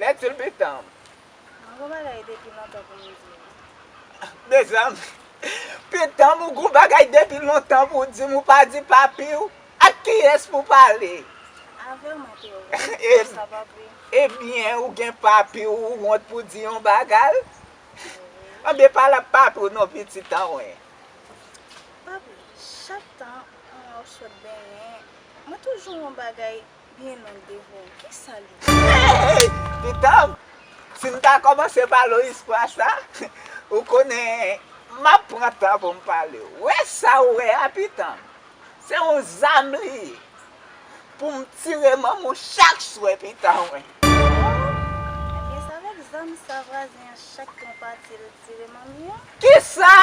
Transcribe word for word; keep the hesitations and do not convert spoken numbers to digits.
Pèdi l, pitanm. Mwen gen bagay depi lontan pou m di w. Mezanmi, pitanm, ou gen bagay depi lontan pou w di m, ou pa di papi w? Ak kiyès pou w pale? Avè w mwen te wè. E- Sa papi. Ebyen, ou gen papi w, ou wont pou di yon bagay? Anben, pale ak papi w non, pitit an mwen. Papi, chak tan ou sot benyen, mwen toujou yon bagay byen long devan w. Kisa li ye? Hey! Pitanm, si m ta kòmanse pale w istwa sa, ou konnen m ap pran tan pou m pale w. Wè sa w wè a, pitanm? Se yon zam li ye. Pou m tire manman w chak swè, pitanm. Ebyen, se avèk zam sa vwazen an chak tan pati l tire manmi an? Kisa?